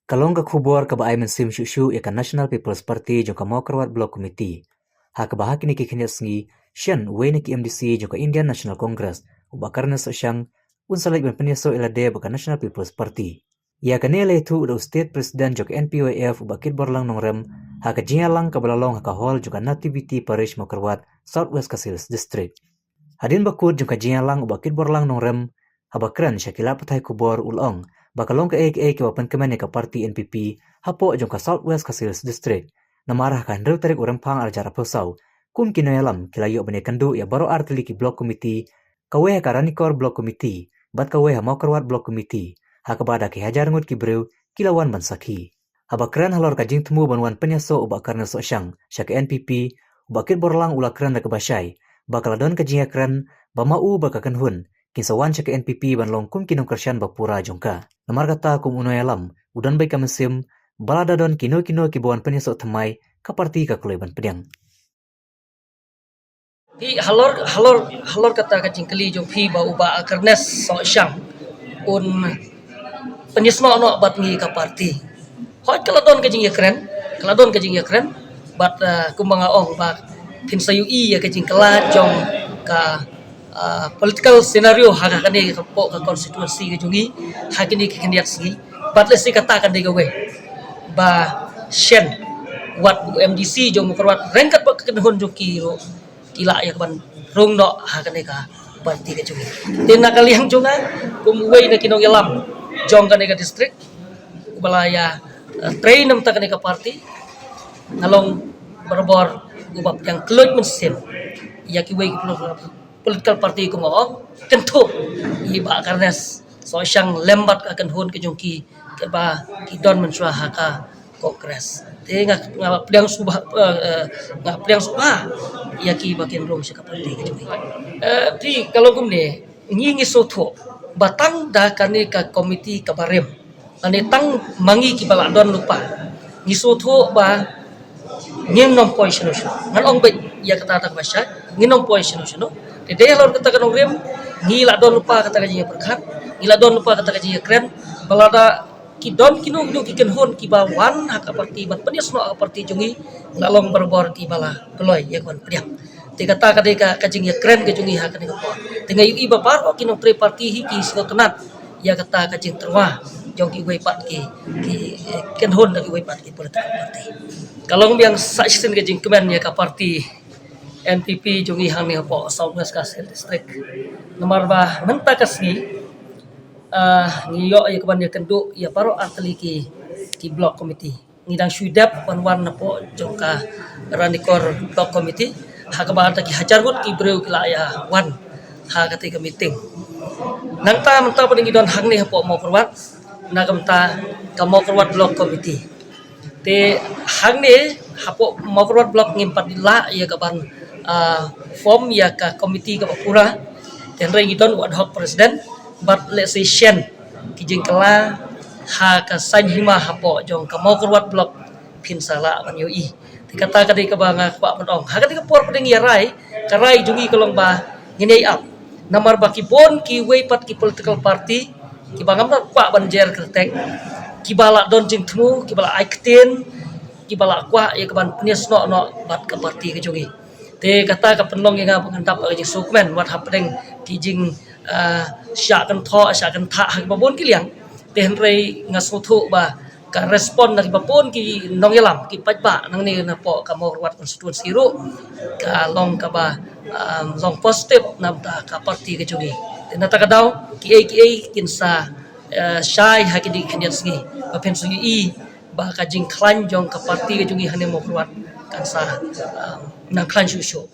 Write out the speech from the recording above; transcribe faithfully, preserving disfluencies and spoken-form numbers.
Ka long ka khubor kaba ai mynsiem shuh shuh ïa ka National People's Party jong ka Mawkyrwat Block Committee, ha kaba ha kine ki khyndiat sngi shen uwei na ki M D C jong ka Indian National Congress, u Bah Carnes Sohshang, un sa leit ban pynïasoh ïa lade bad ka National People's Party. Ïa kane la ïathuh da u State President jong ka N P Y F, u Bah Kitborlang Nongrem, ha ka jingïalang kaba la long ha ka hall jong ka Nativity Parish, Mawkyrwat, South West Khasi Hills District. Hadien ba kut jong ka jingïalang, u Bah Kitborlang Nongrem, haba kren sha ki lad pathai khubor, u la ong ba ka long kaei kaei kaba pynkmen ïa ka party N P P hapoh jong ka South West Khasi Hills District. Namar ha ka hynriew tarik u Rymphang arhajar arphew saw, kum ki nongïalam ki la ïoh ban ïakynduh ïa baroh artylli ki Block Committee, kawei ha ka Ranikor Block Committee bad kawei ha Mawkyrwat Block Committee, ha kaba da ki hajar ngut ki briew ki la wan ban sakhi. Haba kren halor ka jingthmu ban wan pynïasoh u Bah Carnes Sohshang sha ka N P P, u Bah Kitborlang u la kren da kaba shai ba ka la don ka jingïakren ba ma u bad ka kynhun kin sa wan sha ka N P P ban long kum ki nongkyrshan ba pura jong ka. Namar kata, kum u nongïalam, u don beit ka mynsiem ba lada don kino kino kiba wan pynïasoh thymmai, ka party ka kloi ban pdiang. Phi, halor, halor, halor kata ka jingkylli jong phi ba u Bah Carnes Sohshang un pynïasnoh noh bad ngi ka party. Hooid, ka la don ka jingïakren, ka la don ka jingïakren, bad, eh, kumba nga ong ba phin sa ïohi ïa ka jingkylla jong ka, ah, political scenario ha kane ka, hapoh ka constituency ka jong ngi ha kine ki khyndiat sngi. Bad lehse kata ka dei kawei ba shen wat u M D C jong Mawkyrwat ryngkat bad ka kynhun jong ki ruh ki lah ïa ka ban rung noh ha kane ka party ka jong ngi. Te na ka liang jong nga, kum uwei na ki nongïalam jong kane ka district, uba la ïa, eh, trei na bynta kane ka party, nga long barabor uba pdiang kylluid mynsiem ïa kiwei ki political party, kum nga ong, kynthup ïa i Bah Carnes Sohshang lem bad ka kynhun ka jong ki, kaba ki don mynshuwa ha ka Congress. Te nga, nga pdiang sngewbha, eh, eh, nga pdiang sngewbha ïa kiba kin rung sha ka party ka jong ngi. Eh, phi, ka long kumne, ngi, ngi sngewthuh ba tang da kane ka committee kaba rim, lane tang ma ngi kiba la don lypa, ngi sngewthuh ba ngin ym poi shano shano. Ngan ong beit ïa kata, kata kaba shai, ngin ym poi shano shano. Te dei halor kata ka nongrim, ngi la don lypa kata ka jingïapyrkhat, ngi la don lypa kata ka jingïakren, ba lada ki don kino kino ki kynhun kiba wan ha ka party ban pynïasnoh ha ka party jong ngi, la long barabor kiba la kloi ïa ka ban pdiang. Te kata ka dei ka, ka jingïakren ka jong ngi ha kane ka por. Te nga ïohi ba baroh ki nongtrei party hi ki sngewtynnat ïa kata ka jingtyrwa jong kiwei pat ki, ki, eh, kynhun da kiwei pat ki political party. Ka long biang sa shisien ka jingkmen ïa ka party N P P jong ngi hangne hapoh South West Khasi Hills District. Namar ba mynta ka sngi, ah, ngi ïoh ïa ka ban ïakynduh ïa baroh artylli ki, ki block committee. Ngi dang shu dep ban wan napoh jong ka Ranikor Block Committee, ha kaba da ki hajar ngut ki briew ki la ïa wan ha kata ka meeting. Nangta mynta pat ngi don hangne hapoh Mawkyrwat, na ka bynta ka Mawkyrwat Block Committee. Te hangne hapoh Mawkyrwat Block ngim pat lah ïa ka ban, ah, form ïa ka committee kaba pura. Te hynrei ngi don u ad hoc president, bad lehse shen ki jingkylla ha ka saiñhima hapoh jong ka Mawkyrwat Block phin sa lah ban ïohi. Te kata ka dei kaba nga kwah ban ong. Ha kata ka por pat ngi ïa rai, ka rai jong ngi ka long ba ngin ïa ap. Namar ba ki bun kiwei pat ki political party kiba ngam da kwah ban jer kyrteng, kiba la don jingthmu, kiba la ai ktien, kiba la kwah ïa ka ban pynïasnoh noh bad ka party ka jong ngi. Te kata ka pynlong ïa nga ba ngan dap ka jingsngewkmen wat hapdeng ki jing, ah, shah kynthoh, shah kynthah ha kiba bun ki liang. Te hynrei nga sngewthuh ba ka respond na kiba bun ki nongïalam, ki paidbah nangne napoh ka Mawkyrwat constituency ruh ka long kaba, ah, long positive na bynta ka party ka jong ngi. Te na kata ka daw kiei kiei kin sa, eh, shai ha kine ki khyndiat sngi ba phin sa ïohi ba ka jingkhlaiñ jong ka party ka jong ngi hangne Mawkyrwat kan sa, ah, nang khlaiñ shuh shuh.